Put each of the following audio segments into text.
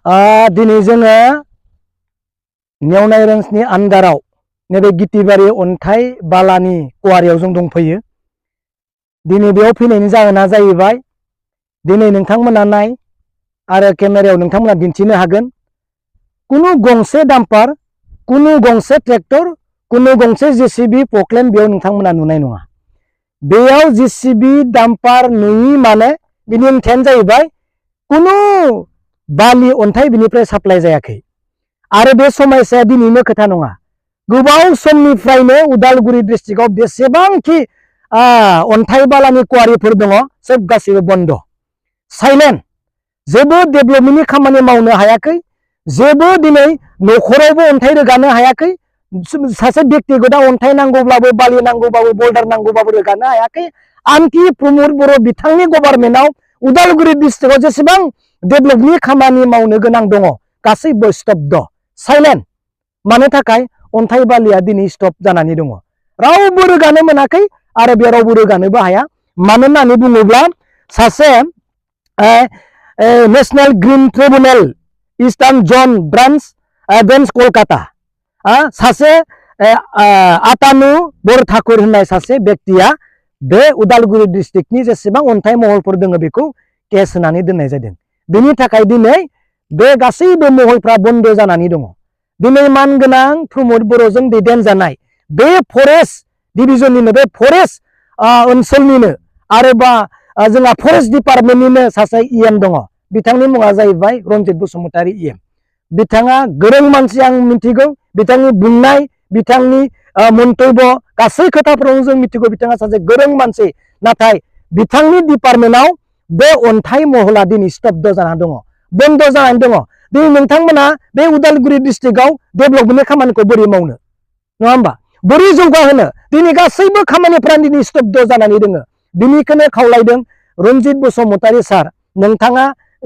दिनै जोङो नेवनाय रेन्जनि आन्दाराव नैबे गितिबारि अन्थाइ बालानि कुवारियाव जों दंफैयो। दिनै बेयाव फैनायनि जाहोना जाहैबाय दिनै नोंथांमोना नाय आरो केमेरायाव नोंथांमोना दिन्थिनो हागोन कुनु गंसे डाम्पार, कुनु गंसे ट्रेक्टर, कुनु गंसे जेसीबी पकलेन बेयाव नोंथांमोना नुनाय नङा। बेयाव जेसीबी डाम्पार नुयि माने बिनि ओंथियानो जाहैबाय कुनु बालि अन्थाइ बिनिफ्राय साप्लाय जायाखै। आरो बे समस्याया दिनैनो खोथा नङा, गोबाव समनिफ्रायनो उदालगुरि डिस्ट्रिक्टआव बेसेबांखि अन्थाइ बालानि कुवारिफोर दङ सब गासैबो बन्द, साइलेन्ट, जेबो डेभेलपमेन्टनि खामानि मावनो हायाखै, जेबो दिनै न'खरावबो अन्थाइ रोगानो हायाखै, सासे व्यक्तिगतआ अन्थाइ नांगौब्लाबो बालि नांगौब्लाबो बल्डार नांगौब्लाबो रोगानो हायाखै। आनकि प्रमद बर' बिथांनि गभर्नमेन्टआव उदालगुरि डिस्ट्रिक्टआव जेसेबां डेभेलपमेन्टनि खामानि मावनो गोनां दङ गासैबो स्तब्ध, साइलेन्ट। मानो थाखाय अन्थाइ बालिया दिनै स्टप जानानै दङ, रावबो रोगानो मोनाखै आरो बे रावबो रोगानोबो हाया। मानो होननानै बुङोब्ला सासे नेशनेल ग्रीन ट्रिब्यूनल इस्टार्न जन बेन्च कलकाता सासे आतानु बरठाकुर होननाय सासे व्यक्तिया बे उदालगुरि डिस्ट्रिक्टनि जेसेबां अन्थाइ महलफोर दङ बेखौ केस होनानै दोननाय जादों। बेनि थाखाय दिनै बे गासैबो महलफ्रा बन्द जानानै दङ। दिनै मानगोनां प्रमद बर'जों दैदेनजानाय बे फरेस्ट डिभिजननिनो, बे फरेस्ट ओनसोलनिनो आरोबा जोंहा फरेस्ट डिपार्टमेन्टनिनो सासे इएम दङ, बिथांनि मुङा जाहैबाय रन्जित बसुमतारी इएम। बिथाङा गोरों मानसि, आं मिथिगौ बिथांनि बुंनाय, बिथांनि मन्तब्य गासै खोथाफोरावनो जों मिथिगौ बिथाङा सासे गोरों मानसि। नाथाय बिथांनि डिपार्टमेन्टआव बे अन्थाइ महला दिनै स्तब्ध जानानै दङ, बन्द जानानै दङ। दिनै नोंथांमोना बे उदालगुरि डिस्ट्रिक्टआव डेभेलपमेन्टनि खामानिखौ बोरै मावनो, नङा होमबा, बोरै जौगाहोनो? दिनै गासैबो खामानिफ्रा दिनै स्तब्ध जानानै दङ। बिनिखायनो खावलायदों रन्जित बसुमतारी सार, नोंथाङा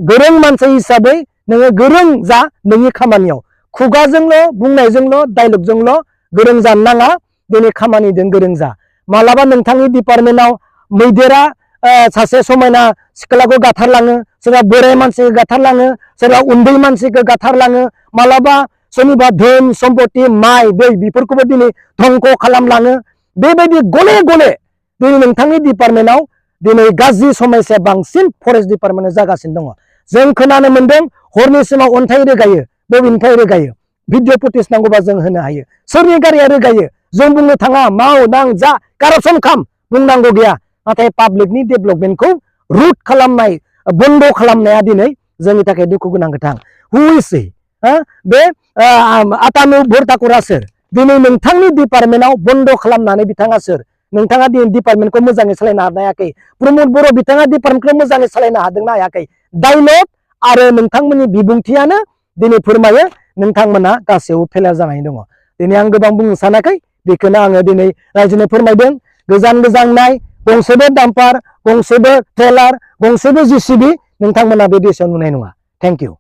गोरों मानसि हिसाबै नोङो गोरों जा, नोंनि खामानियाव खुगाजोंल' बुंनायजोंल' डायलगजोंल' गोरों जानो नाङा, दिनै खामानिजों गोरों जा। मालाबा नोंथांनि डिपार्टमेन्टआव मैदेरा सासे समायना सिख्लाखौ गाथारलाङो, सोरबा बोराय मानसिखौ गाथारलाङो, सोरबा उन्दै मानसिखौ गाथारलाङो, मालाबा सोरनिबा धोन सम्पति माइ दै बेफोरखौबो दिनै धंख खालामलाङो। बेबायदि गले गले दिनै नोंथांनि डिपार्टमेन्टआव दिनै गाज्रि समस्या बांसिन फरेस्ट डिपार्टमेन्टआव जागासिनो दङ। जों खोनानो मोन्दों हरनि समाव अन्थाइ रोगायो, बबेनिफ्राय रोगायो? भिडिअ फुटेज नांगौबा जों होनो हायो। सोरनि गारिया रोगायो? जों बुंनो थाङा, माव दां जा कारापसन खाम, बुंनांगौ गैया। नाथाय पाब्लिकनि डेभेलपमेन्टखौ रुट खालामनाय, बन्द खालामनाया दिनै जोंनि थाखाय दुखु गोनां खोथा। हु इज हि? बे आतानु बरठाकुरा सोर? दिनै नोंथांनि डिपार्टमेन्टआव बन्द खालामनानै बिथाङा सोर? नोंथाङा दिनै डिपार्टमेन्टखौ मोजाङै सालायनो हानो हायाखै। प्रमद बर' बिथाङा डिपार्टमेन्टखौ मोजाङै सालायनो हादोंना हायाखै? डायलग आरो नोंथांमोननि बिबुंथियानो दिनै फोरमायो नोंथांमोना गासैयावबो फेलार जानानै दङ। दिनै आं गोबां बुंनो सानाखै, बेखौनो आङो दिनै रायजोनो फोरमायदों। गोजान गोजान नाय, गंसेबो डाम्पार, गंसेबो ट्रेलार, गंसेबो जेसीबी नोंथांमोना बे देशआव नुनाय नङा। Thank you.